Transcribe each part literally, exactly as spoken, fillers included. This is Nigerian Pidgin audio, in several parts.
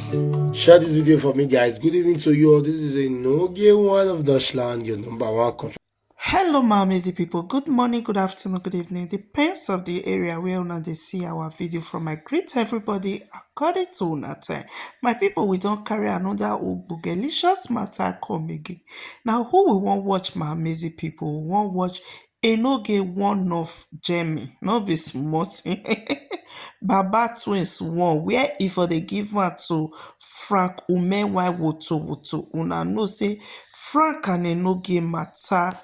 Share this video for me, guys. Good evening to you all. This is Enogie, one of Dutchland, your number one control. Hello, my amazing people. Good morning, good afternoon, good evening. Depends of the area where una dey see our video from. I greet everybody according to una time. My people, we don carry another ogbogelicious matter come again. Now, who we wan watch, my amazing people? We wan watch Enoge one of Jemmy. No be small thing. Baba twins one, where if they give one to Frank Umenwa Woto Woto, una know say Frank and Enoge matter.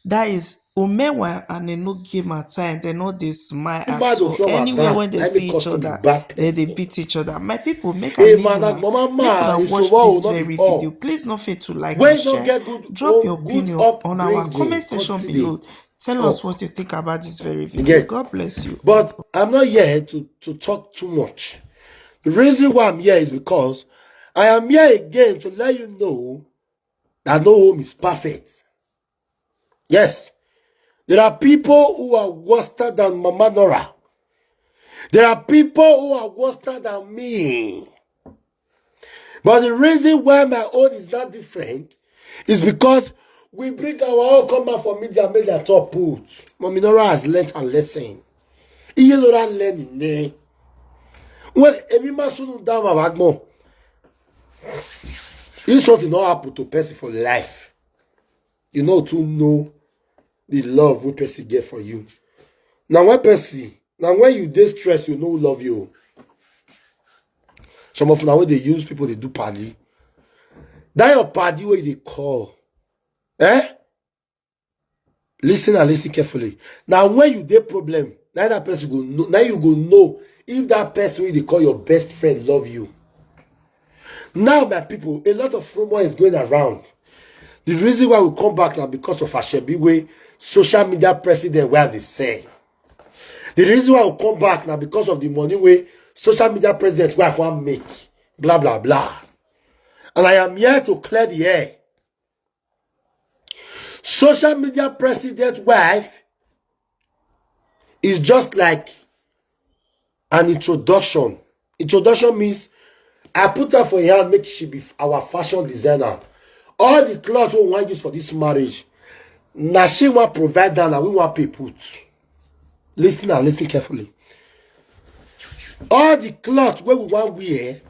That is Umenwa and Enoge matter, and they no dey smile at all. Anywhere when they see each other, they dey beat each other. My people, make I leave una. Make una watch this very video. Please no fail to like and share. Drop your opinion on our comment section below. Tell us what you think about this very video. God bless you. But I'm not here to, to talk too much. The reason why I'm here is because I am here again to let you know that no home is perfect. Yes, there are people who are worse than Mama Nora. There are people who are worse than me. But the reason why my own is not different is because we bring our own come out for media, make their top put. Mommy Nora has learnt her lesson. Iye Nora learn in there. Well, if you must soon down my bagmo, if something not happen to person for life, you know to know the love we person get for you. Now, when person, now when you dey stress, you know love you. Some of now when they use people, they do party. That your party where they call, eh? Listen and listen carefully. Now, when you dey problem, now that person go know, now you go know if that person wey they call your best friend love you. Now, my people, a lot of rumor is going around. The reason why we come back now because of Ashebi wey social media president, where they say. The reason why we come back now because of the money wey social media president wife want make. Blah, blah, blah. And I am here to clear the air. Social media president wife is just like an introduction. Introduction means I put her for her hand, make she be our fashion designer. All the clothes we want use for this marriage, now she want provide that, and we want pay put. Listen and listen carefully. All the clothes where we want wear,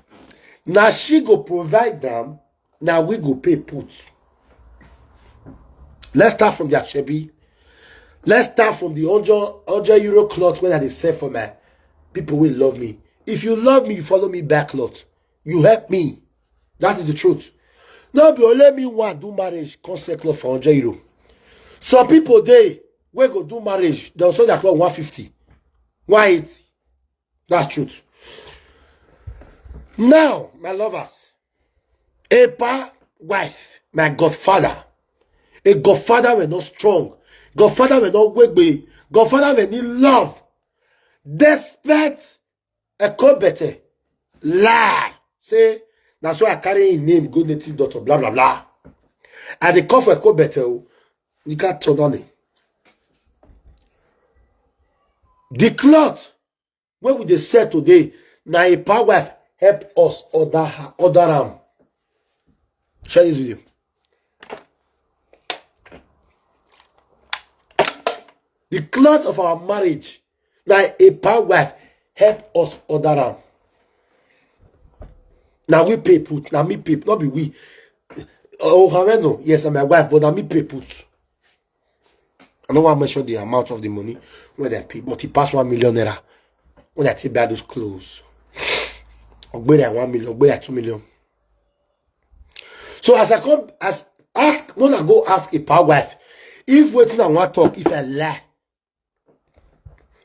now she go provide them, now we go pay put. Let's start from the Ashebi. Let's start from the hundred, hundred euro cloth where they sell for my people will love me. If you love me, you follow me back cloth. You help me. That is the truth. No be only me one do marriage, come sell cloth for hundred euro. Some people they we go do marriage, they'll sell their cloth one fifty, one eighty. That's truth. Now, my lovers, a pa wife, my godfather, a godfather were not strong, godfather were not wegbe, godfather were need love. Despite a call better lie, say that's why I carry his name, good native daughter, blah blah blah. And they call for a call better, oh, you can't turn on it. The cloth where we dey sell today, na a pa wife help us order her, order am. Share this video. The cloth of our marriage, na a pa wife help us order am. Now we pay put, now me pay, not be we. Oh, Haveno, yes, I'm my wife, but now me pay put. I don't want to mention the amount of the money where they pay, but it passed one million naira when I take buy those clothes. Ogbere one million, Ogbere two million. So as I come, as ask, when I go ask a pa wife, if waiting I want talk, if I lie,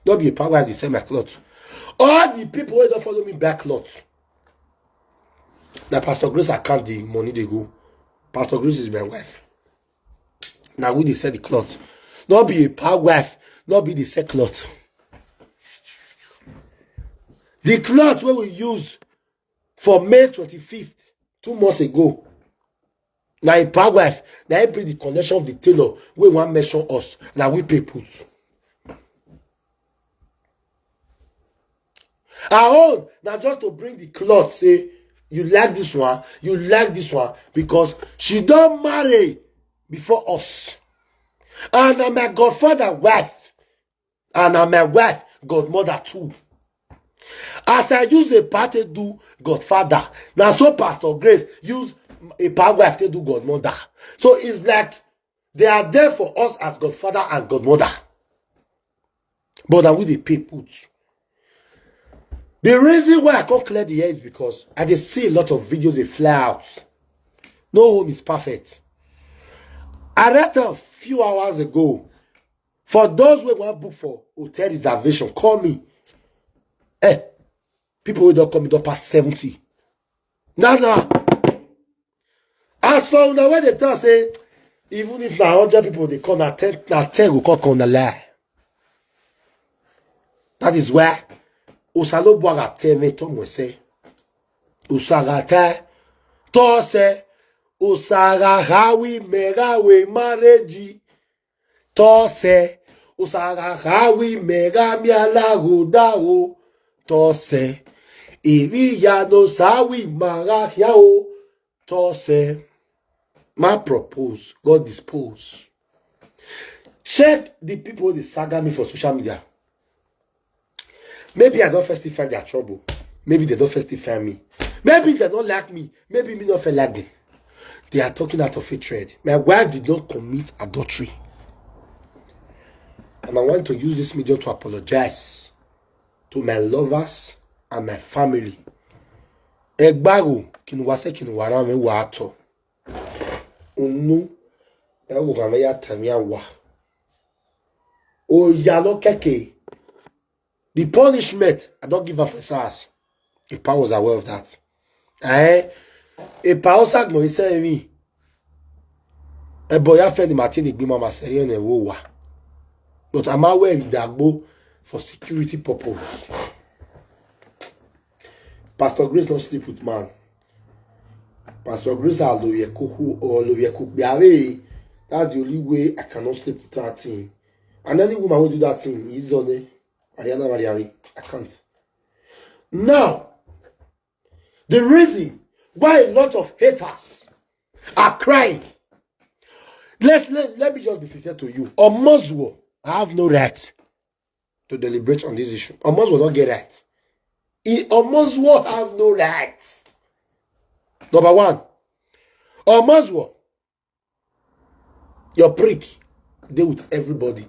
don't be a pa wife, they sell my clothes. All the people who don't follow me back clothes. That Pastor Grace account the money they go. Pastor Grace is my wife. Now we dey sell the cloth. Not be a pa wife, not be the sell cloth. The cloth where we use for May twenty-fifth, two months ago. Now a pa wife, now I bring the connection of the tailor, we want measure us, now we pay put. Our own, now just to bring the cloth, say, you like this one, you like this one, because she don marry before us. And na my godfather wife, and na my wife godmother too. As I use Epa take do godfather, na so Pastor Grace use Epa wife take do godmother. So it's like they are there for us as godfather and godmother. But na we dey pay put. The reason why I come clear the air is because I dey see a lot of videos dey fly out. No home is perfect. I read a few hours ago. For those wey wan book for hotel reservation, call me. Eh, people wey don call me don pass seventy. Na na. As for una wey dey talk say, even if na hundred people dey come, na ten, na ten go come come, na lie. That is why Osalobwaga tell me to me say, Osagata, to say, Osaga hawi mega we marriage. To say, Osaga hawi mega mi alago da o. To say, Ivi ya no sawi maga ya o. To say, my propose, God dispose. Check the people wey dey saga me for social media. Maybe I don first find their trouble. Maybe they don first find me. Maybe they don't like me. Maybe me not feel like them. They are talking out of hatred. My wife did not commit adultery. And I want to use this medium to apologize to my lovers and my family. Egbago, kinwase kinwara me wato. Unu, ewu game ya tamia wa. Oya no keke. The punishment, I don't give up for S A R S. Epa was aware of that. Eh, Epa Osagmo, he said me. A boy, I fed the Martin Igbima Maseri and a wowa. But I'm aware of that go for security purpose. Pastor Grace don't sleep with man. Pastor Grace, I'll do your cuckoo or do your cook. That's the only way I cannot sleep with that thing. And any woman will do that thing, he's on it. Ariana Mariani, I can't. Now, the reason why a lot of haters are crying. Let's, let, let me just be sincere to you. Omozwo have no right to deliberate on this issue. Omozwo don't get right. He Omozwo have no right. Number one, Omozwo, your prick, dey with everybody.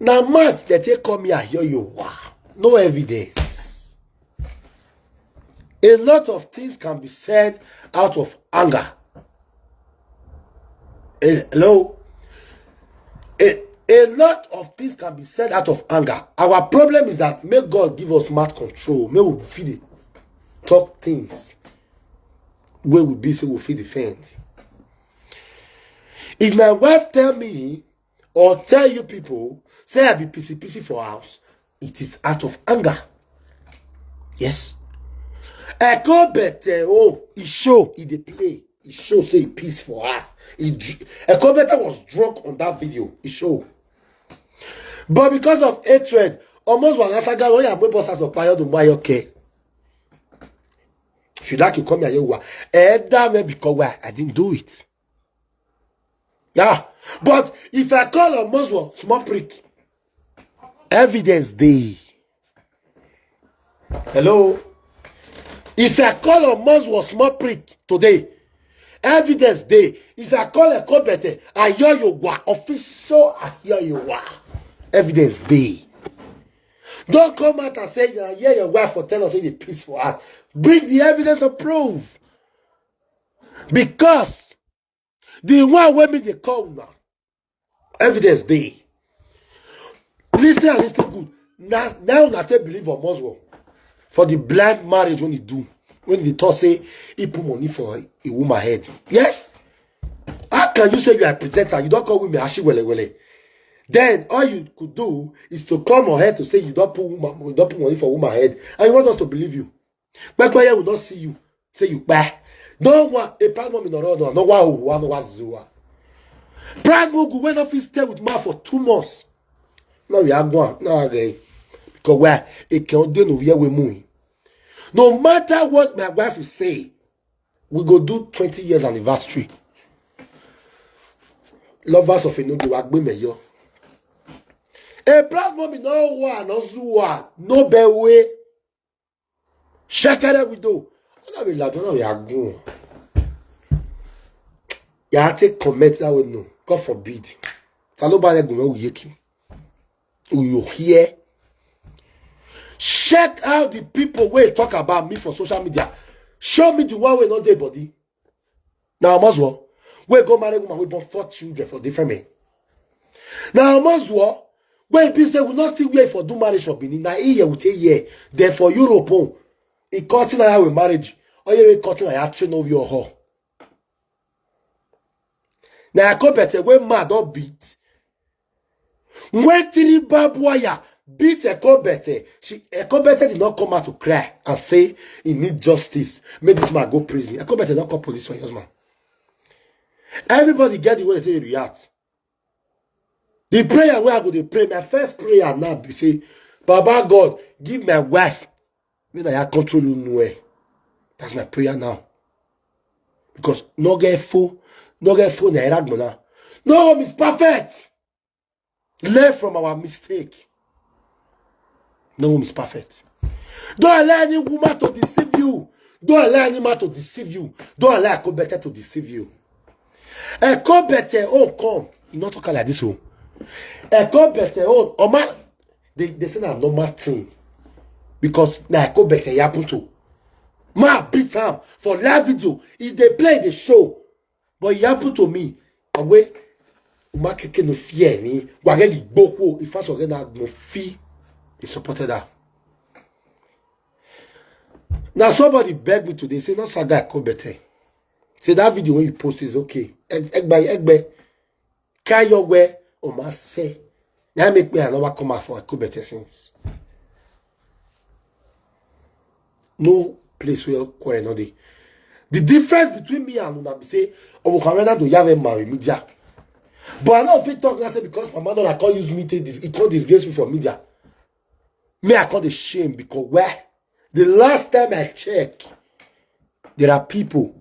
Now, Matt, they take come here, yo, yo, wow. No evidence. A lot of things can be said out of anger. Eh, hello? A, a lot of things can be said out of anger. Our problem is that may God give us mad control. May we feel the talk things where we be so we feel defend. If my wife tell me or tell you people, say I be pissy pissy for house, it is out of anger. Yes. I go better, oh, he show, he dey play. He show say he piss for us. He, dr- Ekobeta was drunk on that video. He show. But because of hatred, almost one asaga, oh yeah, my boss has a fire to my okay. Should like you come here, you are. Eh, damn it, because why? I didn't do it. Yeah. But if I call a Muslim small prick, evidence dey. Hello? If I call a Muslim small prick today, evidence dey. If I call a Kobete, I hear you wa official, I hear you wa. Evidence dey. Don't come out and say you hear your wife for tell us say the peace for us. Bring the evidence of proof. Because the one wey me dey call now, evidence dey. Listen and listen good. Now, now una take believe on Muslim for the blind marriage when he do, when he talk say he put money for a woman head. Yes. How can you say you are a presenter? You don't call women ashi wele wele. Then all you could do is to come on head to say you don't put woman, you don't put money for woman head, and you want us to believe you. Gbagbaye will not see you. Say you buy. Don't want a proud mom in the road. No wa wa no wa zua. Proud Mugu when office stay with ma for two months. Now we are going. Now again. Because where it can do no we are we moving. No matter what my wife will say, We go do twenty years anniversary. Lovers of Enogie, wa gbe me yo. A proud mommy no wa no zuwa no be way. Shakara we do. Ona we la dona we agun. Ya take comment that way no. God forbid. Ta ló bá rẹ gùn lọ́wọ́ yé kí. You hear? Check out the people wey talk about me for social media. Show me the one wey no dey body. Na Omozuo wey go marry woman wey born four children for different men. Na Omozuo wey be say we no still wait for do marriage for Benin. Na here we take here. Then for Europe, oh, e cutting na we marriage. Oye we cutting na ya train of your hall. Na Ekobete wey mad don beat. When three barbed wire beat Ekobete, she Ekobete did not come out to cry and say he need justice. Make this man go prison. Ekobete not call police for your husband. Everybody get the way they react. The prayer where I go to pray, my first prayer now be say, Baba God, give my wife. May I control you nowhere. That's my prayer now. Because no get fool, no get fool na eragbona. No home is perfect. Learn from our mistake. No home is perfect. Don't allow any woman to deceive you. Don't allow any man to deceive you. Don't allow Ekobete to deceive you. Ekobete, oh, come. You not talk like this, oh. Ekobete, oh, Oma, they, they say na normal thing. Because na Ekobete happen to. Ma beat am for live video. If they play the show, but it happen to me. Away, Uma keke no fear me. Wage the gboko. If I forget that, no fee. They supported her. Now somebody beg me today, say, no, Saga Ekobete. Say that video when you post is okay. Egbe, egbe. Carry your way, Oma say. Now make me another come out for Ekobete since. No place where quarrel no dey. The difference between me and una be say, Ovokamena do have a marry media. But I no fit talk now say because my mother I can't use me take this, it can't disgrace me for media. Me I can't dey shame because where the last time I check, there are people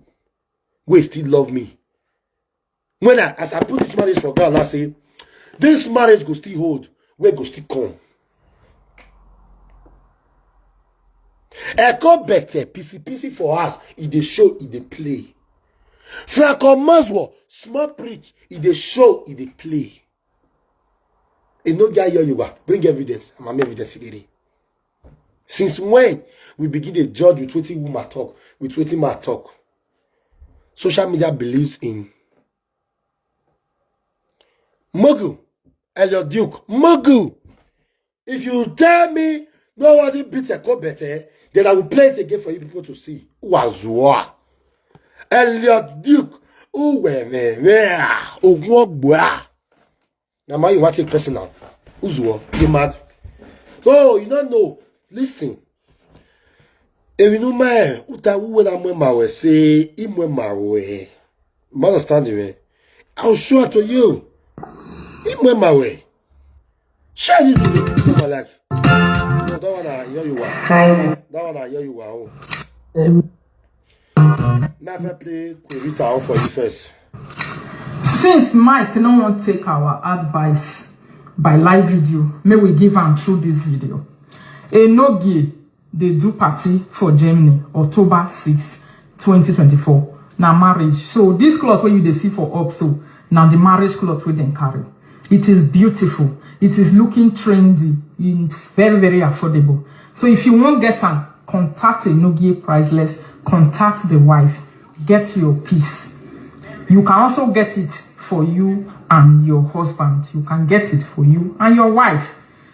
wey still love me. When I, as I put this marriage for ground, I say, this marriage go still hold, where go still come. Ekobete, P C P C for us, e dey show, e dey play. Franco Maswell, small preach, e dey show, e dey play. E no get your Yoruba, bring evidence. I'm an evidence today. Since when we begin to judge with wetin woman talk, with wetin man talk? Social media believes in Mugu, Elliot Duke, Mugu. If you tell me nobody beat Ekobete, then I will play it again for you people to see. Wazua. Elliot Duke, Uwemewea, Ogwogwa. Now, man, you want to take personal. Uzuo, you mad? Oh, you don't know. Listen. If you know my, uta uwe na mwe mawe say, imwe mawe. You understand me? I'll show it to you. Imwe mawe. Share this video. Come on, like. No, that one, I hear you are. Hi. That one, I hear you are. Oh. Now, if I play Querita out for you first. Since Mike no wan take our advice by live video, may we give am through this video. Enogie dey do party for Germany, October six, twenty twenty-four. Na marriage. So this cloth wey you dey see for up so, na the marriage cloth wey dem carry. It is beautiful. It is looking trendy. It's very, very affordable. So if you wan get am, contact Enogie Priceless, contact the wife, get your piece. You can also get it for you and your husband. You can get it for you and your wife.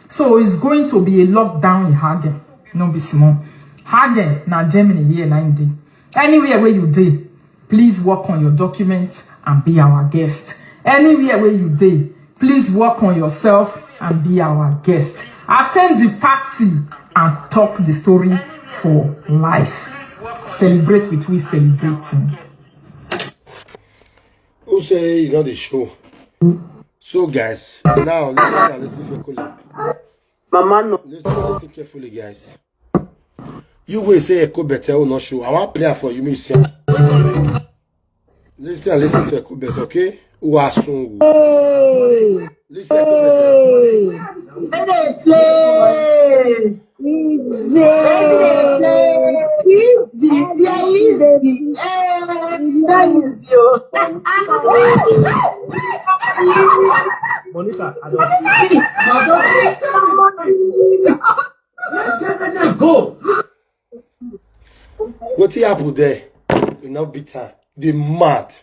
So it's going to be a lockdown in Hagen. No be small. Hagen na Germany here na im dey. Anywhere where you dey, please work on your documents and be our guest. Anywhere where you dey, please work on yourself and be our guest. Attend the party and talk the story for life. Celebrate with we celebrating. Who say you know the show? So guys, now listen and listen carefully. Mama no. Listen, listen carefully, guys. You will say Ekobete will not show. I want play for you, me see. Listen and listen to Ekobet, okay? Who are song? Listen to Ekobet. Monica, I don't. Let's go. Wetin happen there? E no bitter. Dey mad.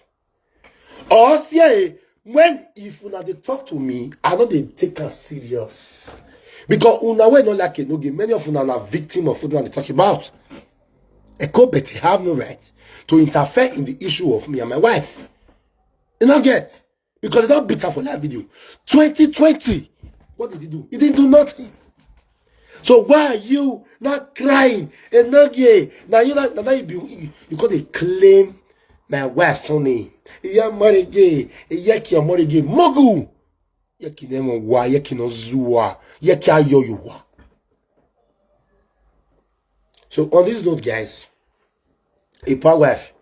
Or say, eh, when if una dey talk to me, I no dey take am serious. Because una wey no like Enogie, many of una na victim of what una dey talk about. Ekobet have no right to interfere in the issue of me and my wife. You no get. Because they don't beat her for that video. Twenty twenty. What did he do? He didn't do nothing. So why are you not crying? Enogie, now you not, now you be, you, you got to claim my wife's name. Yeah, Morege, yeah, Kia Morege, Mogu. Yeah, ki name wa, yeah, ki no zua, yeah, ki ayo you wa. So on this note, guys, a poor wife,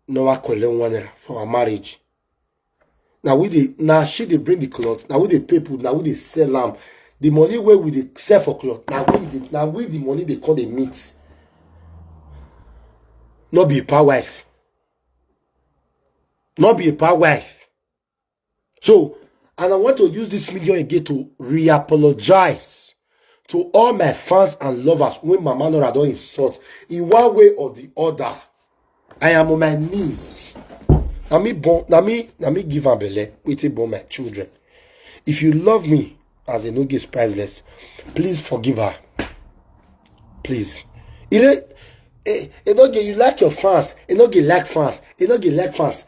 no, I call them one for our marriage. Now we dey, now she dey bring the cloth. Now we dey pay people. Now we dey sell am. The money wey we dey sell for cloth, now we dey, now we the money dey come dey meet. No be a poor wife. No be a poor wife. So, and I want to use this medium again to re-apologize to all my fans and lovers when Mama Nora don insult in one way or the other. I am on my knees. Na me born, na me, na me give am belle, wetin born my children. If you love me, as Enogie is priceless, please forgive her. Please. Ire, eh, Enogie, you like your fans. Enogie like fans. Enogie like fans.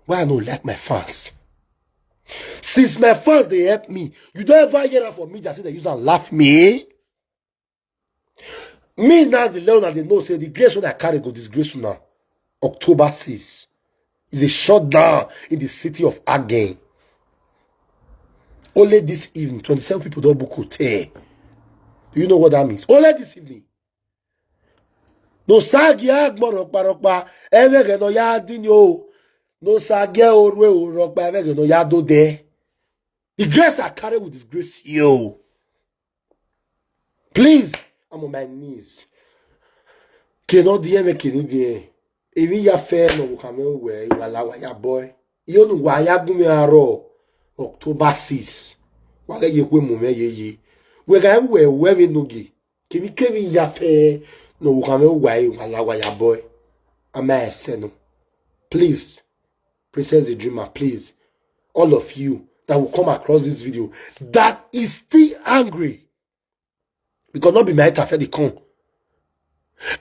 Why I no like my fans? Since my fans dey help me, you don't ever hear am for me that say they use and laugh me. Me now the level that they know say the grace when I carry go disgrace una. October six is a shutdown in the city of Again. Only this evening, twenty-seven people don't book hotel. Do you know what that means? Only this evening. No sagi agbon ropa ropa, every no ya dini o. No sagi orwe o ropa, every no ya do there. The grace I carry will disgrace you. Please, I'm on my knees. Keno die me kini die. Evi ya fe no kame we wala wa ya boy. Iyo nu wa ya gume aro. October six. Wa ga ye kwe mu me ye ye. We ga we we we no gi. Kemi kemi ya fe no kame we wala wa ya boy. Ama ese no. Please, Princess the Dreamer, please. All of you that will come across this video that is still angry. Because not be my haters fit dey come.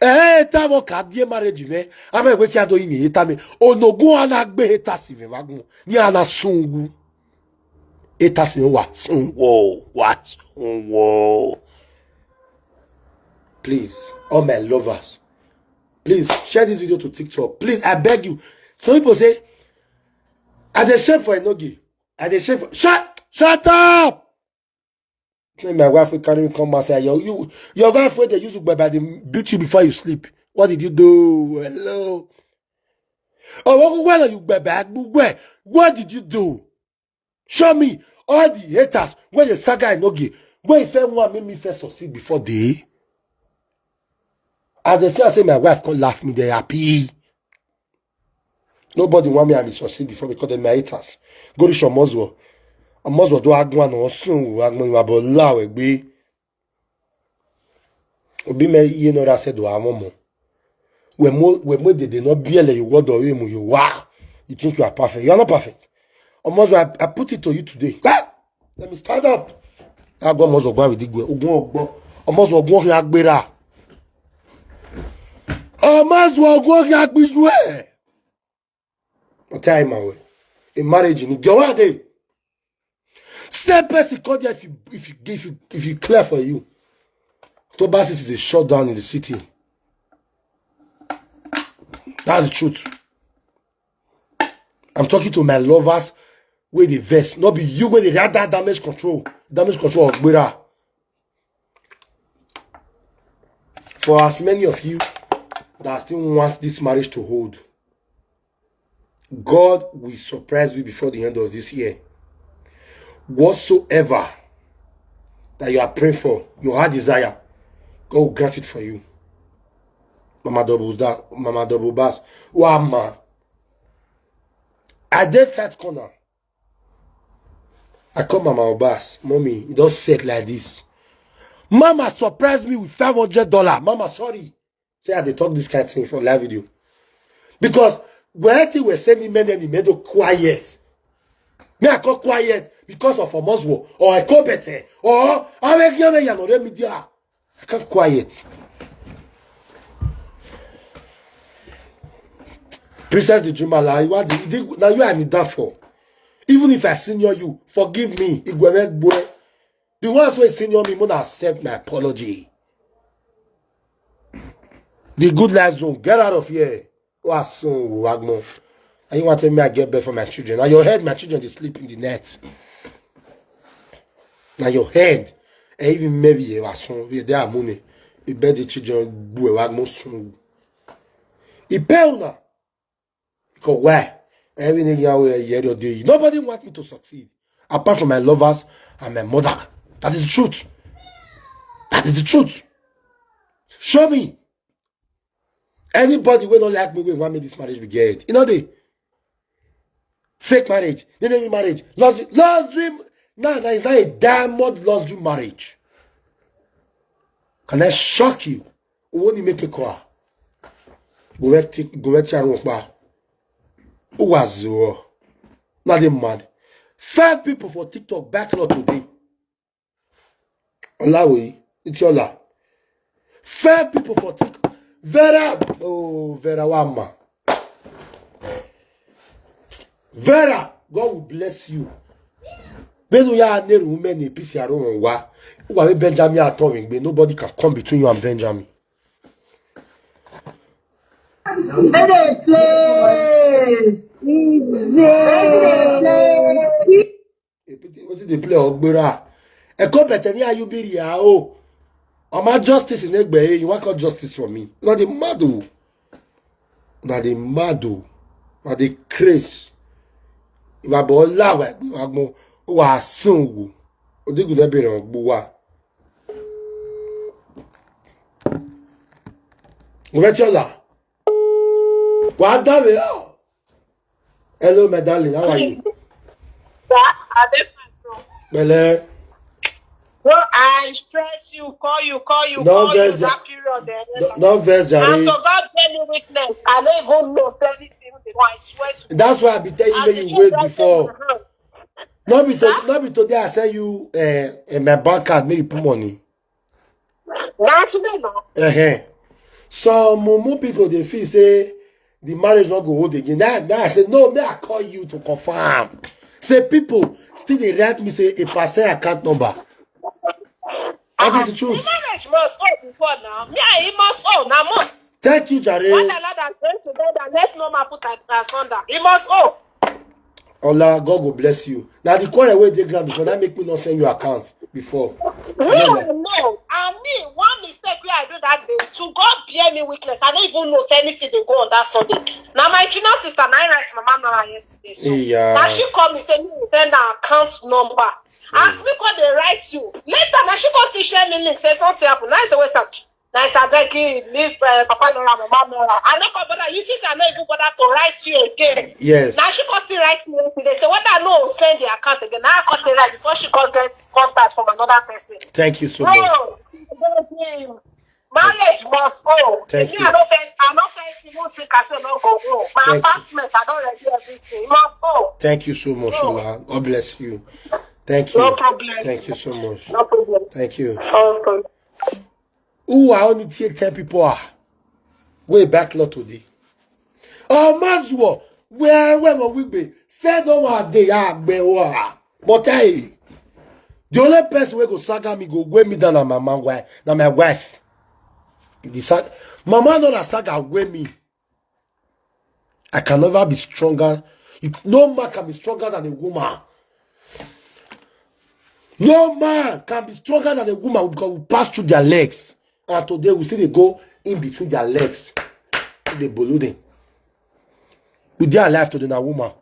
Eh, time o ka die marriage me. Ama wetin I do yin ye time. Onogun ana gbe haters me wagun. Ni ana sungu. Haters me wa sunwo, wa sunwo. Please, all my lovers, please share this video to TikTok. Please, I beg you. Some people say, I dey shame for Enogie. I dey shame for, shut, shut up. Then my wife will carry me come outside. Your, you, your wife wey dey use Ugbebe dey beat you before you sleep. What did you do? Hello. Oh, what, what are you, Ugbebe? What, what did you do? Show me all the haters wey dey saga Enogie. Wey if anyone make me first succeed before day. As they say, I say my wife come laugh me, they happy. Nobody want me and me succeed before because they're my haters. Go to Shomozwo. Omozwo do agwan no sun agwan wa bo lawe gbe. Obi me ye no ra se do amomo. We mo, we mo de de no biele you word or you wa. You think you are perfect. You are not perfect. Omozwo, I, I put it to you today. Ah! Let me stand up. Agwa Omozwo gwa with the gwe. Ogun ogbo. Omozwo ogun ohin agbera. Omozwo ogun ohin agbijue. I'll tell you my way. In marriage, in Gawade. Same person called there if you, if you, if you, if you clear for you. October six is a shutdown in the city. That's the truth. I'm talking to my lovers with the vest. Not be you with the radar damage control. Damage control, Ogbera. For as many of you that still want this marriage to hold, God will surprise you before the end of this year. Whatsoever that you are praying for, your heart desire, God will grant it for you. Mama Double that, Mama Double Bass. Wow, man. I did that corner. I call Mama Obas, "Mommy, e don set like this. Mama surprised me with five hundred dollars. Mama, sorry. Say I dey talk this kind thing for live video." Because when I think we're sending men and the men quiet. Me, I call quiet because of Omozwo or I call better or I make you know media. I can't quiet. Princess the Dreamer, like, what the, the, now you are in the for. Even if I senior you, forgive me. Igwe boy. The ones who senior me, must accept my apology. The good life zone, get out of here. Wa soon, Wagmo. And you want to tell me I get bed for my children? Now your head, my children, they sleep in the net. Now your head, and even maybe you are soon, they are money. You bet the children, boy, Wagmo soon. He pay una. Because why? Every nigga will hear your day. Nobody want me to succeed apart from my lovers and my mother. That is the truth. That is the truth. Show me anybody wey no like me, wey want me this marriage be get. You know the fake marriage. They name me marriage. Lost, lost dream. No, no, it's not a diamond lost dream marriage. Can I shock you? Who only make a call? Go where ti- go where ti arun pa. Who was the war? Not the mad. Five people for TikTok backlog today. Olawe, it's your la. Five people for TikTok. Vera, oh Vera Wama. Vera, God will bless you. Benu ya neru women in P C R wa. Who are Benjamin at all? Nobody can come between you and Benjamin. Where they play? Where they play? Wetin dey play Ogbera? Eko Betania you be ya o. Oma justice in Egbe, you want call justice for me? Not the mad o. Not the mad o. Not the craze. If I ball la wa gbe wa gbon, o wa sun wo. Odigun na be ran gbo wa. Mo fẹ́ tí ọ̀la. Wà á dáwé ọ́. Hello, my darling, how are you? Sir, I dey fine, sir. Pẹ̀lẹ́. No, I stress you, call you, call you, No call you vex, that period. Eh, No, no vex, and jare. So God gave me witness. I don't even know say anything. I swear to That's why I be telling you And make the you truth wait don dey before. my hand. No be to, Sir? No be today I send you uh, uh, my bank card, make you put money. Na today now. Uh-huh. Some mumu people they feel say the marriage not go hold again. That, that I said no, may I call you to confirm. Say people still they write me say a percent account number. That is the The truth. marriage must hold before now. Me, I must hold. Now must. Thank you, Jare. What I like that going together, let no man put a- asunder. He must hold. Ola, God will bless you. Now the quarrel wey dey ground before that make me not send you account before. No, no. And me, one mistake wey I do that day, to God bear me witness. I don't even know say anything dey go on that Sunday. Now my junior sister, now I write my mama yesterday. So Yeah. now she call me say me send her account number. As me call dey write you. Later now she come still share me link say something happen. Now I say wait up. Now I say abeg you leave uh, Papa Nora, Mama Nora. I no come bother. You see, say I no even bother to write you again. Yes. Now she come still write me yesterday. Say whether I no send the account again. Now I come dey write before she come get contact from another person. Thank you so much. No, marriage must hold. Thank Me, you. I don't think I don't think you won't think I say no go go. My Thank you. Apartment, I don't ready everything. It must hold. Thank you so much, Ola. God bless you. Thank you. No problem. Thank you so much. No problem. Thank you. Okay. Who are only ten people are? Way back lot today. Oh, Maswo, where where were we be? Said no one day ah, be wa. But hey, the only person wey go saga me go weigh me down na my man wife, na my wife. The sag, mama no na saga weigh me. I can never be stronger. You, no man can be stronger than a woman. No man can be stronger than a woman because we pass through their legs. And today we still dey go in between their legs. dey bolu dem. We dey alive today na woman.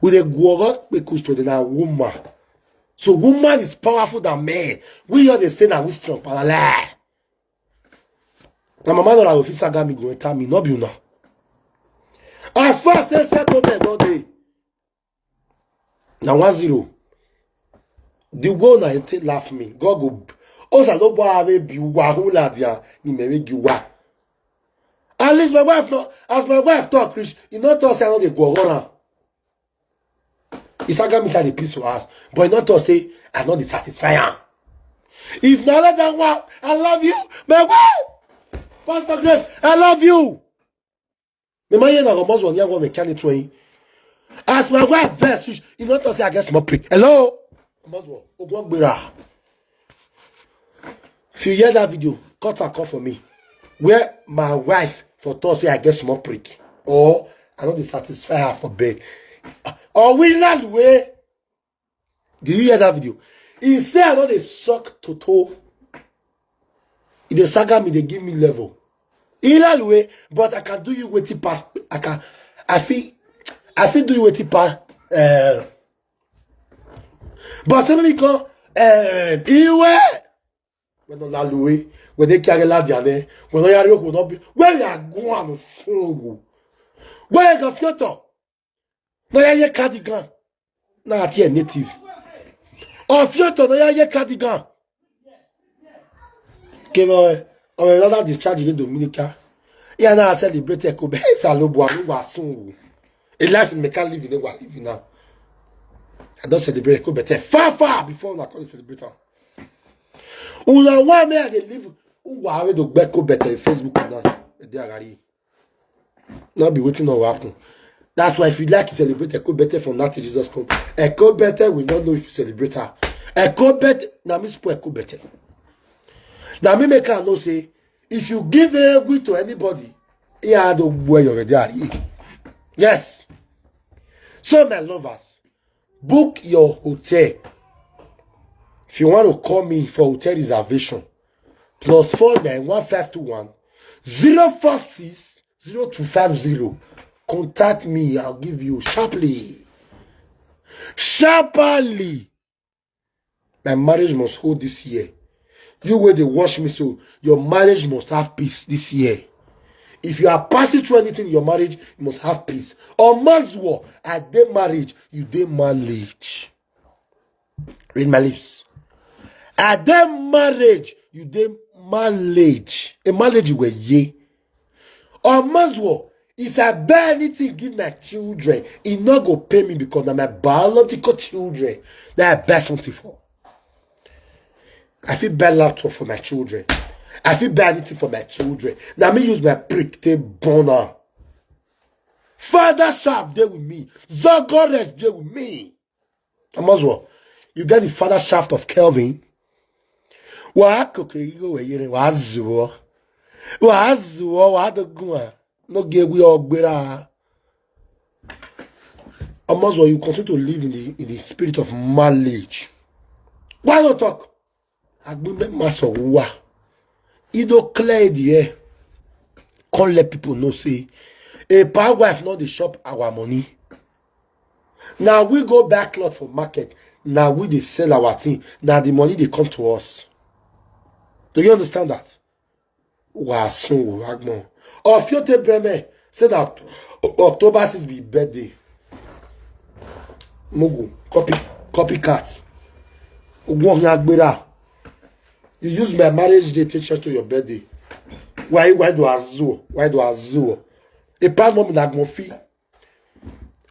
We dey gworo kpekus today na woman. So woman is powerful than men. We all dey say na we strong, but na lie. Na mama Nora go fit saga me go enter me, no be una. As far as say settlement don dey, na one zero. The way una take laugh me, God go. Osa no gba ave bi wa hula dia ni mere gi wa. At least my wife no, as my wife talk reach, e no talk say I no dey go around. E saga me say I dey piss for house, but e no talk say I no dey satisfy am. If na like that one, I love you, my wife. Pastor Grace, I love you. Me ma ye na go must one ya go me can it way. As my wife vex, you, you not to say I get small prick. Hello? Must one. Ogun gbera. If you hear that video, cut and call for me. Where my wife for to say I get small prick. Or I no dey satisfy her for bed. Or we land way. Did you hear that video? He say I no dey suck toto. E dey saga me, dey give me level. He land way, but I can do you wetin pass. I can, I fit, I fit do you wetin pass. Uh, but say me come, uh, iwe. When no laluwe, when they carry la diane, when no yari oku no be, where we are going so. Where you go future? No ya ye cardigan. Na ati e native. Of future no ya ye cardigan. Kemo, or another discharge in Dominica. Yeah, now I celebrate Eko. Hey, Salobo, I know what soon. A life in Mecca living, they were living now. I don't celebrate Eko better. Far, far before I call it celebrate am. Una why me I dey live? Who are we to Beko better in Facebook now? They are ready. Not be waiting on what happen. That's why if you like to celebrate Eko better from now till Jesus come. Eko better we don't know if you celebrate her. Eko better, now me spoil Eko better. Now me make her know say if you give a week to anybody, he had to wear your already. Yes. So my lovers, book your hotel. If you want to call me for hotel reservation, plus four nine one five two one zero four six zero two five zero. Contact me, I'll give you sharply. Sharply. My marriage must hold this year. You where they watch me, so your marriage must have peace this year. If you are passing through anything in your marriage, you must have peace. Or must war, I dey marriage, you dey marriage. Read my lips. I dey marriage, you dey marriage. A marriage you were ye. Or must war, if I buy anything, give my children, it not go pay me because na my biological children that I buy something for. I feel buy laptop for my children. I feel buy anything for my children. Now me use my prick take burn am. Father shaft dey with me. Zogores dey with me. Amazwa, you get the father shaft of Kelvin. Wa koke igo we yere wa zuwo. Wa zuwo wa dogun. No ge we ogbera. Amazwa, you continue to live in the in the spirit of marriage. Why not talk? Agbime maso wa. E don clear the air. Come let people know say a power wife no dey shop our money. Now we go buy cloth for market. Now we dey sell our thing. Now the money dey come to us. Do you understand that? Wa sun wa gbon. Ofiote Breme say that October six be birthday. Mugu, copy, copycat. Ogun agbera. You use my marriage day take church to your birthday. Why, why do I zoo? Why do I zoo? A part mom na gmofi.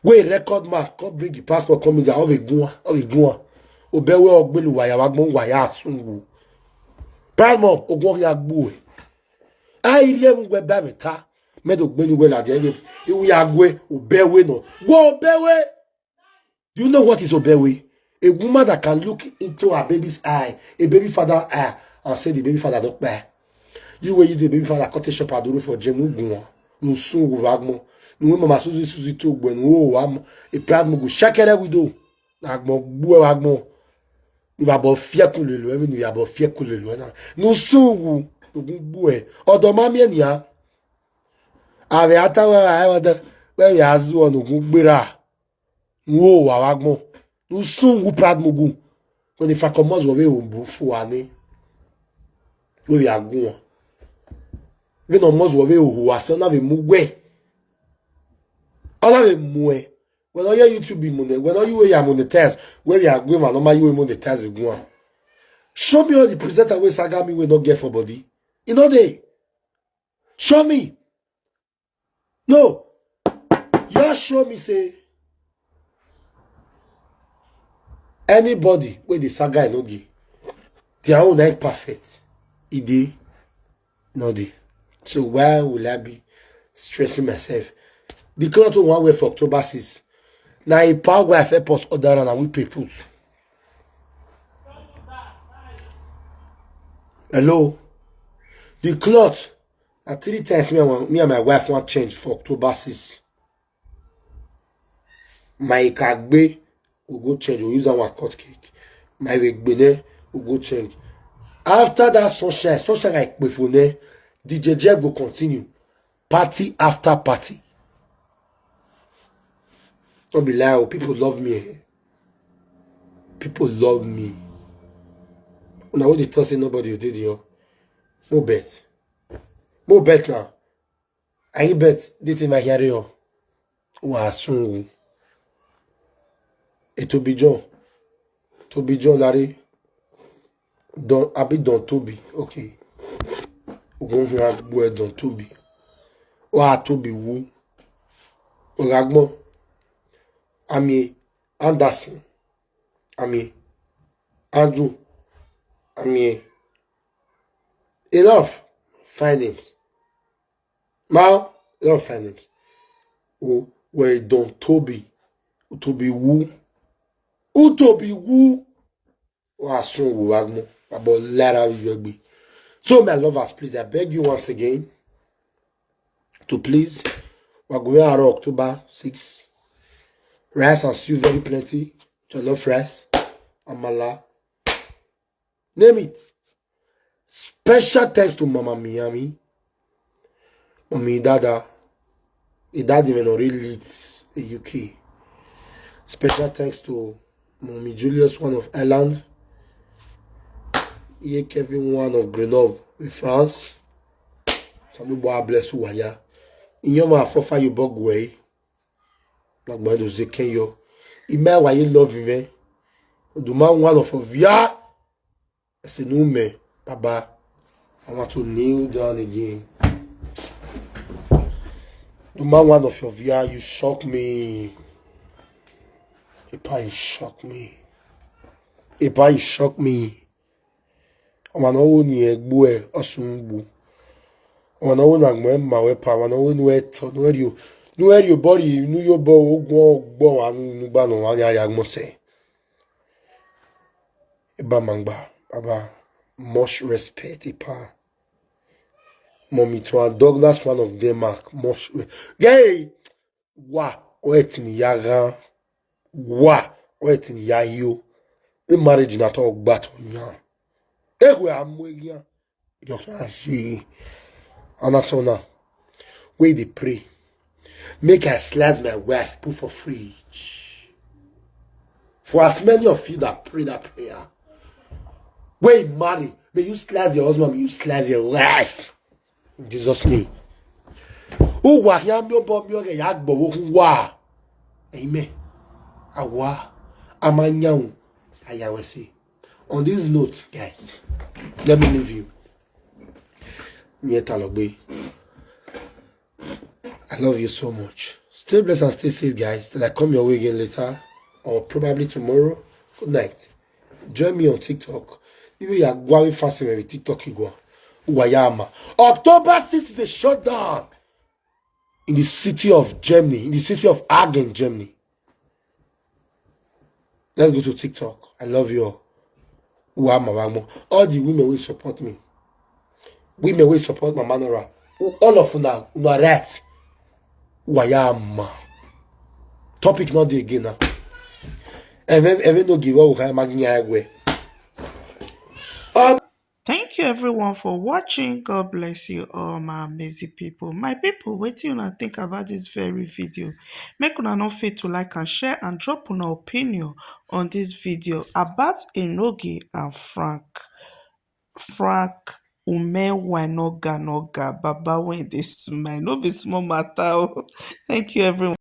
Wey record man come bring the passport, come in there, of a gun, of a gun. Obewe ogbelu waya wa gbon waya asungu. Proud mom, ogun ya gbu e. Ai rie mu gbe ba me ta. Me do gbenu we la de. Iwu ya gwe, obewe no. Go obewe. Do you know what is obewe? A woman that can look into her baby's eye, a baby father eye, and say the baby father don't buy. You wey you the baby father cut a shop aduru for Jenu Gunwa. No so go wagmo. No mama Susie Susie to gwen wo wam. A proud mugu shakere we do. Nagmo gbu wagmo. Ni ba bo fie kulelo, even ni ba bo fie kulelo na. No so go. No gbu e. Odo mami enia. Ave atawa awa da we ya zu onu gun gbera. Wo wa wa gbon. Nu sun gu prad mugu. When the fact comes wo we o bu fu ani. We ya gun. We no must wo we o hu ase na we mu gwe. Ona we mu e. When all your YouTube be money, when all you ya monetize, where you are going, man, no ma you monetize the gun. Show me all the presenter wey saga me wey no get for body. You know they. Show me. No. You show me say anybody wey the saga no give, their own na perfect. E dey, no dey. So why will I be stressing myself? The cloth wey we wan wear for October six. Na a power wife help us order and we pay put. Hello. The cloth na three times me and, me and my wife wan change for October six. My kagbe, we go change, we use our cut cake. My wegbene, we go change. After that sunshine, sunshine like before ne, D J Jeff go continue. Party after party. Don't be lie, oh, people love me. Eh. People love me. Una wey dey talk say nobody dey there. No bet. No bet now. I bet this thing I hear you. Wa sungu. E Tobi John. Tobi John Larry. Don abi Don Tobi. Okay. Ogun fi agbo e Don Tobi. Wa Tobi wu. Oragbon. Ami Anderson. Ami Andrew. Ami a lot of fine names. Now, a lot of fine names. O, we Don Tobi. Utobi wu. Utobi wu. Wa sungu wagmo. Abo lara yegbe. So, my lovers, please, I beg you once again to please, we're going out October six. Rice and stew very plenty. Jollof rice, amala, name it. Special thanks to Mama Miami, Mommy Dada, the daddy when already lead the U K. Special thanks to Mommy Julius, one of Ireland. Ye Kevin, one of Grenoble in France. Some people are blessed who are here. In your man, for far you bog way. Like my do Zekenyo. Ime why you love me, man. Do man one of us. Yeah. I say, no, man. Baba, I want to kneel down again. Do man one of your V R, you shock me. Epa, you shock me. Epa, you shock me. Ọmọ náà wò ní ẹgbó ẹ, Ọ̀ṣun ń gbò. Ọmọ náà wò ní àgbọ̀n ẹ̀ mà wẹ́ pa, ọmọ náà wò ní ẹ̀ tọ́, ní ẹ̀ rí o, ní ẹ̀ rí o bọ́ọ̀lù yìí, ní yóò bọ́ ogun ọgbọ́n wa ní inú gbà náà wá ní àrí agbọ̀nsẹ̀. Ẹ bá máa ń gbà, bàbá, much respect, ipa. Mommy to and Douglas, one of Denmark, much re-, gay, wa, o ẹ̀ tì ní yá gan, wa, o ẹ̀ tì ní yá yó. E marriage na to gba to yan. E we amu yan. Just as she, and that's all now. Where they pray. Make I slice my wife, put for fridge. For as many of you that pray that prayer, where you marry, may you slice your husband, may you slice your wife. In Jesus' name. Who wa ya mi obo mi oge ya gbo wo wa. Amen. Awa. Amanyaun. Ayawese. On this note, guys, let me leave you. Nyeta Logbe. I love you so much. Stay blessed and stay safe, guys. Till I come your way again later, or probably tomorrow. Good night. Join me on TikTok. If you are going fast with TikTok, you go. Wayama. October sixth is a shutdown in the city of Germany, in the city of Hagen, Germany. Let's go to TikTok. I love you all. Wamawamo. All the women will support me. Women will support my manora. All of una, una right. Wayama. Topic not the again now. Even, even no give up, we can imagine. Um, Thank you, everyone for watching. God bless you all, my amazing people. My people, wetin una think about this very video? Make una no fail to like and share and drop una opinion on this video about Enogie and Frank. Frank Ume Wanoga Noga Baba, when they smile, no be small matter. Oh. Thank you, everyone.